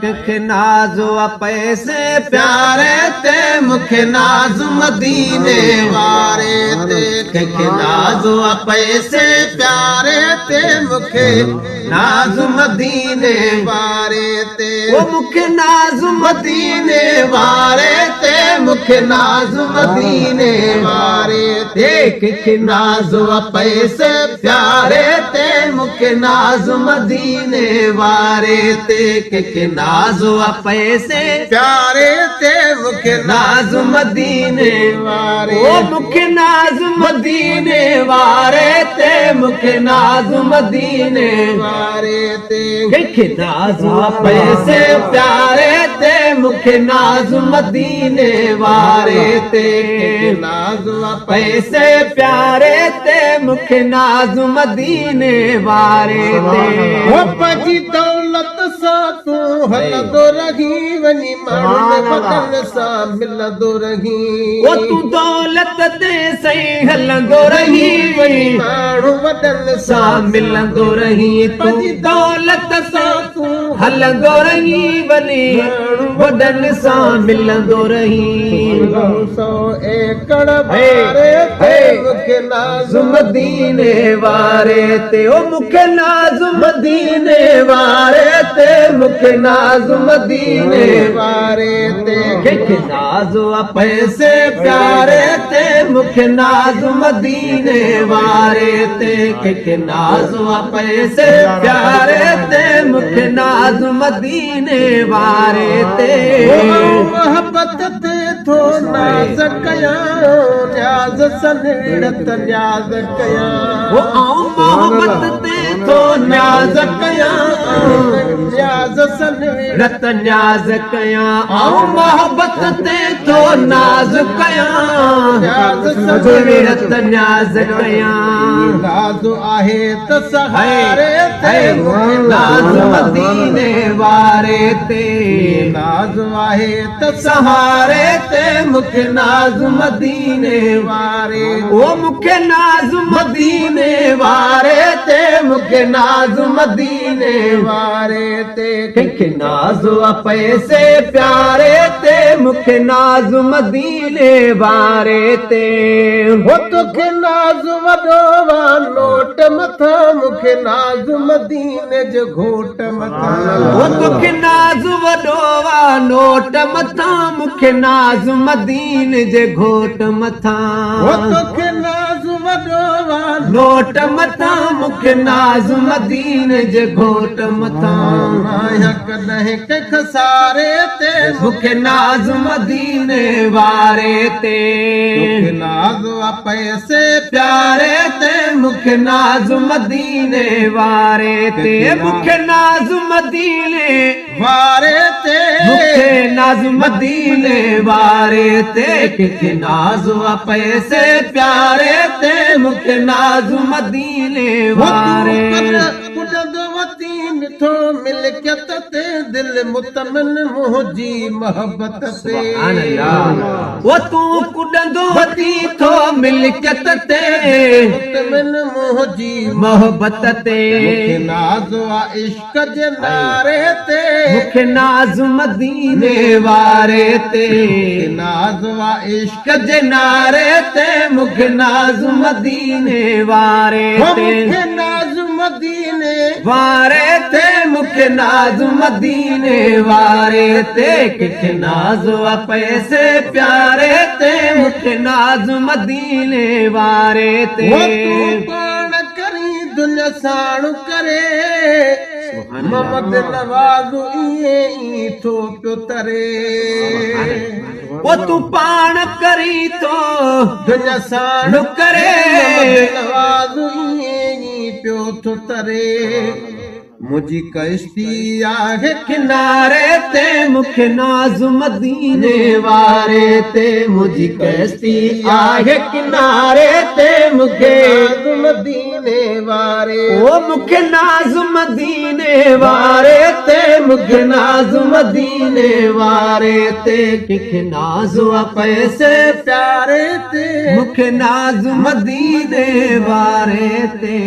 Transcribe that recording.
ڪنهن کي ناز آ پئسي پياري تي مونکي ناز مديني واري تي ڪنهن کي ناز آ پئسي پياري تي مونکي ناز مديني واري تي او مونکي ناز مديني واري تي مونکي ناز مديني واري تي ڪنهن کي ناز آ پئسي پياري تي مونکي ناز مديني واري تي ڪنهن کي ناز آ پئسي پياري تي مونکي ناز مديني واري او مونکي ناز مديني واري تي مونکي ناز مديني واري تي ڪنهن کي ناز آ پئسي پياري تي مونکي ناز مديني واري تي ڪنهن کي ناز آ پئسي پياري تي مونکي ناز مديني واري تي هو پنهنجي دولت سان تون هلندو رهين وڃي ماڻهن وڏن سان ملندو رهين او تون دولت تي سائين هلندو رهين وڃي ماڻهو وڏن سان ملندو رهين پنهنجي دولت سان تون هلندو رهين وڃي وڏن سان ملندو رهين سو ايڪڙ واري تي مونکي ناز مديني واري تي او مونکي ناز مديني واري تي مونکي ناز مديني واري تي ڪنهن کي ناز آ پئسي پياري تي مونکي ناز مديني واري تي ڪنهن کي ناز آ پئسي پياري تي مونکي ناز مديني واري تي محبت تي ٿو ناز ڪيان نياز سنيڙت نياز ڪيان او آئون محبت تي ٿو نياز ڪيان نياز سنيڙت رت نياز ڪيان آئون محبت تي ٿو ناز ڪيان نياز سنيڙت رت نياز ڪيان ناز آهي ته سهاري تي مونکي ناز مديني واري تي ناز آهي ته سهاري تي مونکي ناز مديني واري او مونکي ناز مديني واري تي مونکي ناز مديني واري تي ڪنهن کي ناز آ پئسي پياري تي مونکي ناز مديني واري تي هو توکي ناز وڏو آ نوٽ مٿان مونکي ناز مديني جي گهوٽ مٿان او توکي ناز وڏو آ نوٽ مٿان مونکي ناز مديني جي گهوٽ هو مٿان توکي ناز وڏو آ نوٽ مٿان مونکي ناز مديني جي گهوٽ مٿان آهيان ڪڏهن ڪنهن خساري تي مونکي ناز مديني واري تي توکي ناز آ پئسي پياري تي مونکي ناز مديني واري تي مونکي ناز مديني واري تي مونکي ناز مديني واري تي ڪنهن کي ناز آ پئسي پياري تي مونکي ناز مديني واري ڪڏندو وتين ٿو ملڪيت تي دل مطمئن منهنجي محبت تي سبحان الله او تون ڪڏندو وتي ٿو ملڪيت تي مطمئن منهنجي محبت تي مونکي ناز آ عشق جي نعري تي مونکي ناز مديني واري تي مونکي ناز آ عشق جي نعري تي مونکي ناز مديني واري تي مونکي ناز مديني واري تي مونکي ناز مديني واري تي ڪنهن کي ناز آ پئسي پياري تي مونکي ناز مديني واري تي هو تون پاڻ ڪرين دنيا ساڻ ڪري محمد نواز ائين ئي ٿو پيو تري او تون پاڻ ڪرين ٿو دنيا ساڻ ڪري محمد نواز ائين ئي پيو ٿو تري منهنجي ڪشتي آهي ڪناري تي مونکي ناز مديني واري تي منهنجي ڪشتي آهي ڪناري تي مونکي ناز مديني واري او مونکي ناز مديني واري تي مونکي ناز مديني واري تي ڪنهن کي ناز آ پئسي پياري تي مونکي ناز مديني واري تي.